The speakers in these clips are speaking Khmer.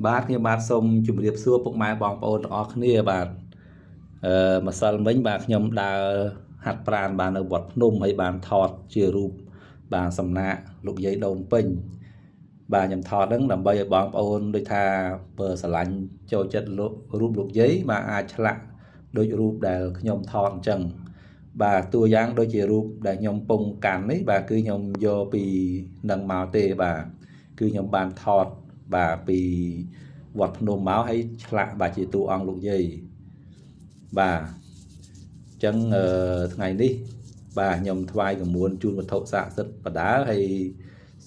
បាទខ្ញុំបាទសូមជម្រាបសួរពុកម៉ែបងប្អូនទាំងអស់គ្នាបាទអឺម្សិលមិញបាទខ្ញុំដើរហាត់ប្រាណបាទនៅវត្តភ្នំហើយបានថតជារូបបាទសំណាកលោកយាយដូនពេញបាទខ្ញុំថតហ្នឹងដើម្បីឲ្យបងប្អូនដូចថាបើស្រឡាញ់ចូលចិត្តរូបលោកយាយបាទអាចឆ្លាក់ដូចរូបដែលខ្ញុំថតអញ្ចឹងបាទតួយ៉ាងដូចជារូបដែលខ្ញុំពងកាន់នេះបាទគឺខ្ញុំយកពីនឹងមកទេបាទគឺខ្ញុំបានថតបាទពីវត្តភ្នំមកហើយឆ្លាក់បាទជាតួអង្គលោកយាយបាទអញ្ចឹងថ្ងៃនេះបាទខ្ញុំថ្វាយក្រមួនជូនវត្ថុស័ក្តិសិទ្ធិបដាហើយ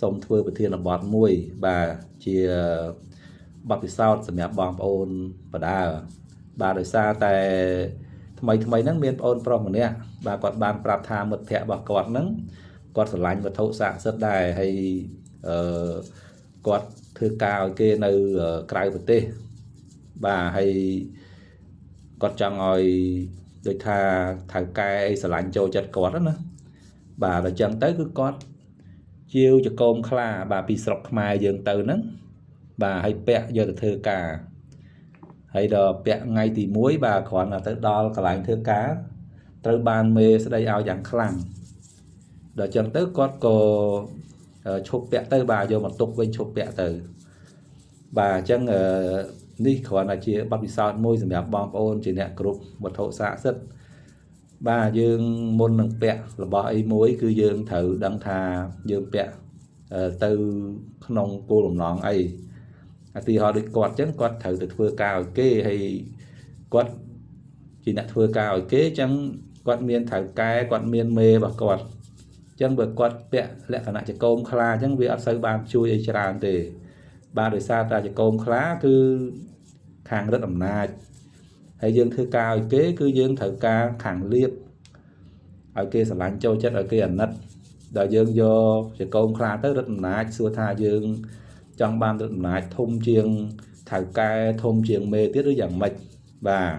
សូមធ្វើប្រធានបទមួយបាទជាបទពិសោធន៍សម្រាប់បងប្អូនបដាបាទដោយសារតែថ្មីថ្មីហ្នឹងមានបងប្រុសម្នាក់បាទគាត់បានប្រាប់ថាមិត្តភ័ក្តិរបស់គាត់ហ្នឹងគាត់ស្រឡាញ់វត្ថុស័ក្តិសិទ្ធិដែរហើយអឺគាត់ធ្វើការឲ្យគេនៅក្រៅប្រទេសបាទហើយគាត់ចង់ឲ្យដូចថាថៅកែអីស្រឡាញ់ចូលចិត្តគាត់ណាបាទដល់ចឹងទៅគឺគាត់ជាវចកោមខ្លាបាទពីស្រុកខ្មែរយើងទៅហ្នឹងបាទហើយពាក់យកទៅធ្វើការហើយដល់ពាក់ថ្ងៃទី1បាទគ្រាន់តែទៅដល់កន្លែងធ្វើការត្រូវបានមេស្ដីឲ្យយ៉ាងខ្លាំងដល់ចឹងទៅគាត់ក៏ឈប់ពាក់ទៅបាទយកមកទុកវិញឈប់ពាក់ទៅបាទអញ្ចឹងនេះគ្រាន់តែជាបទពិសោធន៍មួយសម្រាប់បងប្អូនជាអ្នកគ្រប់វត្ថុស័ក្តិសិទ្ធិបាទយើងមុននឹងពាក់របស់អីមួយគឺយើងត្រូវដឹងថាយើងពាក់ទៅក្នុងគោលបំណងអីឧទាហរណ៍ដូចគាត់អញ្ចឹងគាត់ត្រូវទៅធ្វើការឲ្យគេហើយគាត់ជាអ្នកធ្វើការឲ្យគេអញ្ចឹងគាត់មានថៅកែគាត់មានមេរបស់គាត់អញ្ចឹងបើគាត់ពាក់លក្ខណៈចកោមខ្លាអញ្ចឹងវាអត់សូវបានជួយអីច្រើនទេបាទដោយសារតែចកោមខ្លាគឺខាងរដ្ឋអំណាចហើយយើងធ្វើការឲ្យគេគឺយើងត្រូវការខាងលៀបឲ្យគេស្រឡាញ់ចូលចិត្តឲ្យគេអាណិតដល់យើងយកចកោមខ្លាទៅរដ្ឋអំណាចសួរថាយើងចង់បានរដ្ឋអំណាចធំជាងថៅកែធំជាងមេទៀតឬយ៉ាងម៉េចបាទ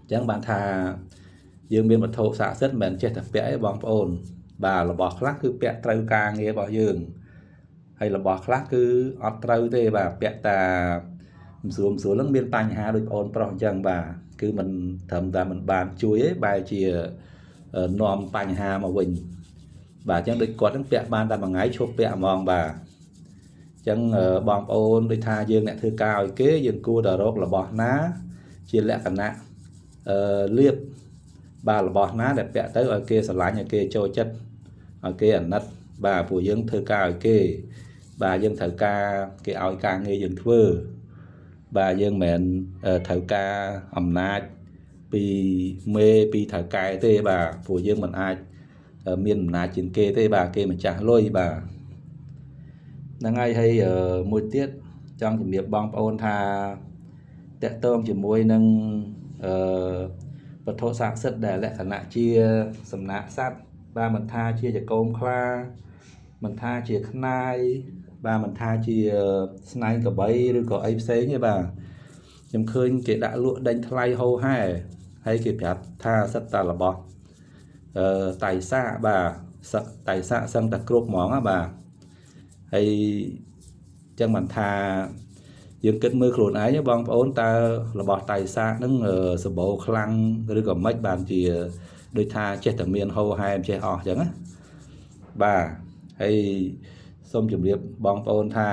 អញ្ចឹងបានថាយើងមានវត្ថុស័ក្តិសិទ្ធិមិនមែនចេះតែពាក់ឯងបងប្អូនបាទរបស់ខ្លះគឺពាក់ត្រូវការងាររបស់យើងហើយរបស់ខ្លះគឺអត់ត្រូវទេបាទពាក់តាមិនស្រួលមិនស្រួលនឹងមានបញ្ហាដូចបងប្រុសអញ្ចឹងបាទគឺមិនត្រឹមតែមិនបានជួយទេបែរជានាំបញ្ហាមកវិញបាទអញ្ចឹងដូចគាត់ហ្នឹងពាក់បានតែមួយថ្ងៃឈប់ពាក់ហ្មងបាទអញ្ចឹងបងប្អូនដូចថាយើងអ្នកធ្វើការឲ្យគេយើងគួរតែរករបស់ណាជាលក្ខណៈអឺលៀបបាទរបស់ណាដែលពាក់ទៅឲ្យគេស្រឡាញ់ឲ្យគេចូលចិត្តឲ្យគេអាណិតបាទព្រោះយើងធ្វើការឲ្យគេបាទយើងត្រូវការគេឲ្យការងារយើងធ្វើបាទយើងមិនមែនត្រូវការអំណាចពីមេពីថៅកែទេបាទព្រោះយើងមិនអាចមានអំណាចជាងគេទេបាទគេម្ចាស់លុយបាទហ្នឹងហើយហើយមួយទៀតចង់ជំរាបបងប្អូនថាតកតងជាមួយនឹងអឺវត្ថុស័ក្តិសិទ្ធិដែលលក្ខណៈជាសំណាកសត្វបាទមិនថាជាចកោមខ្លាមិនថាជាខ្នាយបាទមិនថាជាស្នែងកបីឬក៏អីផ្សេងទេបាទខ្ញុំឃើញគេដាក់លក់ដេញថ្លៃហោហែហើយគេប្រាប់ថាសិតតារបស់អឺតៃសាកបាទសឹកតៃសាកសឹងតែគ្រប់ហ្មងណាបាទហើយចឹងមិនថាយើងគិតមើលខ្លួនឯងបងប្អូនតើរបស់តៃសាកហ្នឹងសបោខ្លាំងឬក៏មិនបានជាដូចថាចេះតែមានហោហែមចេះអស់ចឹងណាបាទហើយសូមជម្រាបបងប្អូនថា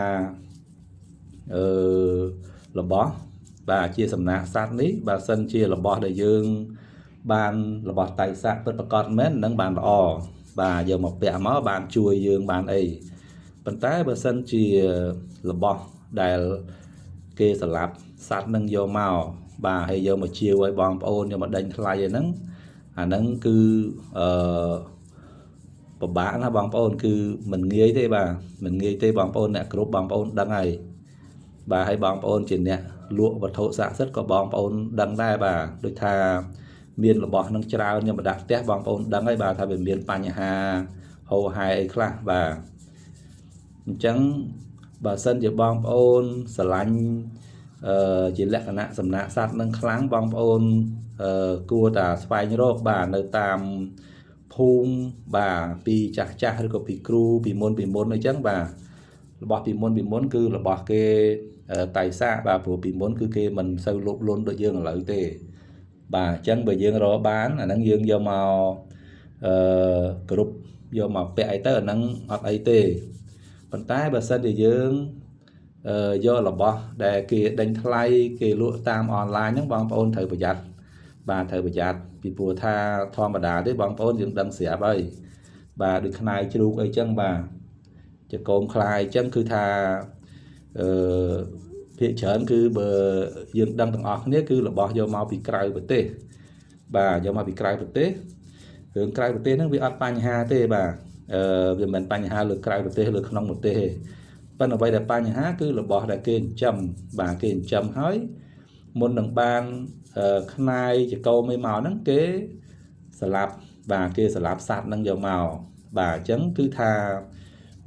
អឺរបស់បាទជាសំណាកសត្វនេះបើសិនជារបស់ដែលយើងបានរបស់តៃសាកពិតប្រាកដមែននឹងបានល្អបាទយកមកពាក់មកបានជួយយើងបានអីប៉ុន្តែបើសិនជារបស់ដែលគេសម្លាប់សត្វនឹងយកមកបាទហើយយកមកជាវឲ្យបងប្អូនយកមកដេញថ្លៃអីហ្នឹងអាហ្នឹងគឺអឺពិបាកណាស់បងប្អូនគឺមិនងាយទេបាទមិនងាយទេបងប្អូនអ្នកគ្រប់បងប្អូនដឹងហើយបាទហើយបងប្អូនជាអ្នកលក់វត្ថុស័ក្តិសិទ្ធិក៏បងប្អូនដឹងដែរបាទដូចថាមានរបស់នឹងច្រើនខ្ញុំបដាក់ផ្ទះបងប្អូនដឹងហើយបាទថាវាមានបញ្ហាហោហែអីខ្លះបាទអញ្ចឹងបើសិនជាបងប្អូនស្រឡាញ់អឺជាលក្ខណៈសំណាកសត្វនឹងខ្លាំងបងប្អូនអឺគួរតែស្វែងរកបាទនៅតាមភូមិបាទពីចាស់ចាស់ឬក៏ពីគ្រូពីមុនពីមុនអីចឹងបាទ របស់ពីមុនពីមុនគឺរបស់គេតៃសាកបាទព្រោះពីមុនគឺគេមិនសូវលោភលន់ដូចយើងឥឡូវទេបាទអញ្ចឹងបើយើងរកបានអាហ្នឹងយើងយកមកអឺគ្រប់យកមកពាក់អីទៅអាហ្នឹងអត់អីទេប៉ុន្តែបើសិនជាយើងយករបស់ដែលគេដេញថ្លៃគេលក់តាមអនឡាញហ្នឹងបងប្អូនត្រូវប្រយ័ត្នបាទត្រូវប្រយ័ត្នពីព្រោះថាធម្មតាទេបងប្អូនយើងដឹងស្រាប់ហើយបាទដូចខ្នាយជ្រូកអីចឹងបាទចកោមខ្លាយអញ្ចឹងគឺថាអឺភាគច្រើនគឺបើយើងដឹងទាំងអស់គ្នាគឺរបស់យកមកពីក្រៅប្រទេសបាទយកមកពីក្រៅប្រទេសរឿងក្រៅប្រទេសហ្នឹងវាអត់បញ្ហាទេបាទវាមិនបញ្ហាលើក្រៅប្រទេសលើក្នុងប្រទេសទេប៉ុន្តែអ្វីដែលបញ្ហាគឺរបស់ដែលគេចិញ្ចឹមបាទគេចិញ្ចឹមហើយមុននឹងបានខ្នាយចកោមអីមកហ្នឹងគេស្លាប់បាទគេស្លាប់សត្វហ្នឹងយកមកបាទអញ្ចឹងគឺថា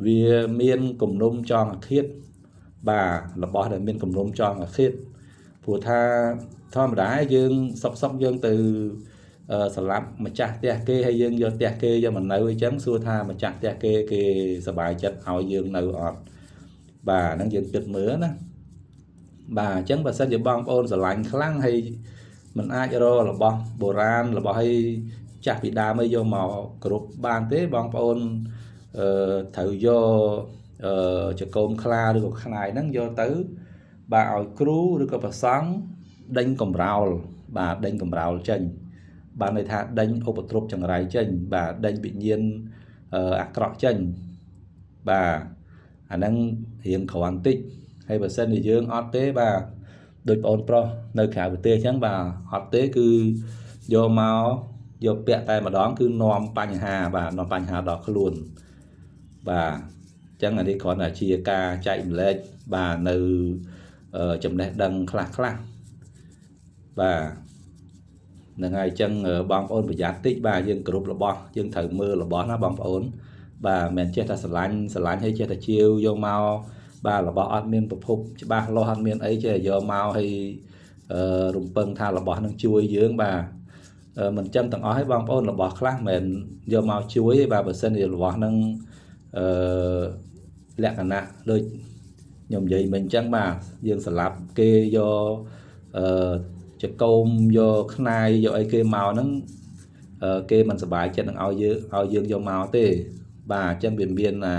វាមានគំនុំចងអាឃាតបាទរបស់ដែលមានគំនុំចងអាឃាតព្រោះថាធម្មតាយើងសុកសុកយើងទៅស្លាប់ម្ចាស់ផ្ទះគេហើយយើងយកផ្ទះគេយកមកនៅអីចឹងសួរថាម្ចាស់ផ្ទះគេគេសប្បាយចិត្តឲ្យយើងនៅអត់បាទហ្នឹងយើងគិតមើលណាបាទអញ្ចឹងបើសិនជាបងប្អូនស្រឡាញ់ខ្លាំងហើយมันអាចរករបស់បុរាណរបស់ឲ្យចាស់ពីដើមឲ្យយកមកគ្រប់បានទេបងប្អូនត្រូវយកចកោមខ្លាឬក៏ខ្នាយហ្នឹងយកទៅបាទឲ្យគ្រូឬក៏ព្រះសង្ឃដេញកំរោលបាទដេញកំរោលចេញបាទន័យថាដេញឧបទ្រពចង្រៃចេញបាទដេញវិញ្ញាណអាក្រក់ចេញបាទអាហ្នឹងរៀងគ្រាន់តិចហើយបើសិនជាយើងអត់ទេបាទដូចបងប្រុសនៅក្រៅប្រទេសអញ្ចឹងបាទអត់ទេគឺយកមកយកពាក់តែម្ដងគឺនាំបញ្ហាបាទនាំបញ្ហាដល់ខ្លួនបាទអញ្ចឹងអានេះគ្រាន់តែជាការចែកម្លែកបាទនៅចំណេះដឹងខ្លះខ្លះបាទហ្នឹងហើយអញ្ចឹងបងប្អូនប្រយ័ត្នតិចបាទយើងគ្រប់របស់យើងត្រូវមើលរបស់ណាបងប្អូនបាទមិនមែនចេះតែស្រឡាញ់ស្រឡាញ់ហើយចេះតែជាវយកមកបាទរបស់អត់មានប្រភពច្បាស់លាស់អត់មានអីចេះយកមកហើយរំពឹងថារបស់នឹងជួយយើងបាទមិនចឹងទាំងអស់ទេបងប្អូនរបស់ខ្លះមិនយកមកជួយទេបាទបើសិនជារបស់នឹងអឺលក្ខណៈដូចខ្ញុំនិយាយមិញចឹងបាទយើងស្លាប់គេយកអឺចកោមយកខ្នាយយកអីគេមកហ្នឹងគេមិនសប្បាយចិត្តនឹងឲ្យយើងយកមកទេបាទអញ្ចឹងវាមានអា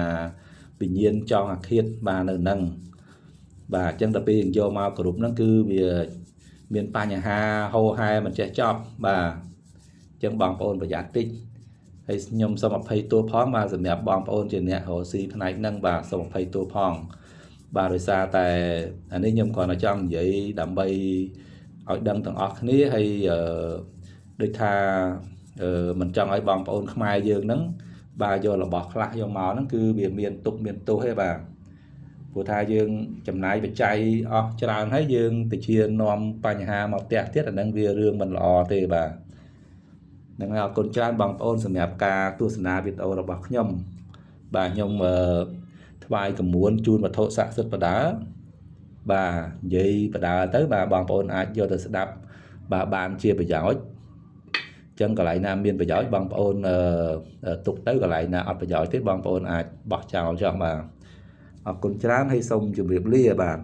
វិញ្ញាណចងអាឃាតបាទនៅហ្នឹងបាទអញ្ចឹងដល់ពេលយើងយកមកគ្រប់ហ្នឹងគឺវាមានបញ្ហាហោហែមិនចេះចប់បាទអញ្ចឹងបងប្អូនប្រយ័ត្នតិចហើយខ្ញុំសូមអភ័យទោសផងបាទសម្រាប់បងប្អូនជាអ្នករកស៊ីផ្នែកហ្នឹងបាទសូមអភ័យទោសផងបាទដោយសារតែអានេះខ្ញុំគ្រាន់តែចង់និយាយដើម្បីឲ្យដឹងទាំងអស់គ្នាហើយដូចថាមិនចង់ឲ្យបងប្អូនខ្មែរយើងហ្នឹងបាទយករបស់ខ្លះយកមកហ្នឹងគឺវាមានទុកមានទោសទេបាទព្រោះថាយើងចំណាយបច្ច័យអស់ច្រើនហើយយើងទៅជានាំបញ្ហាមកផ្ទះទៀតអាហ្នឹងវារឿងមិនល្អទេបាទហ្នឹងហើយអរគុណច្រើនបងប្អូនសម្រាប់ការទស្សនាវីដេអូរបស់ខ្ញុំបាទខ្ញុំថ្វាយកម្មួនជូនវត្ថុស័ក្តិសិទ្ធិបដាបាទនិយាយបដាទៅបាទបងប្អូនអាចយកទៅស្ដាប់បាទបានជាប្រយោជន៍ចឹងកន្លែងណាមានប្រយោជន៍បងប្អូនទុកទៅកន្លែងណាអត់ប្រយោជន៍ទេបងប្អូនអាចបោះចោលចោះបាទអរគុណច្រើនហើយសូមជម្រាបលាបាទ។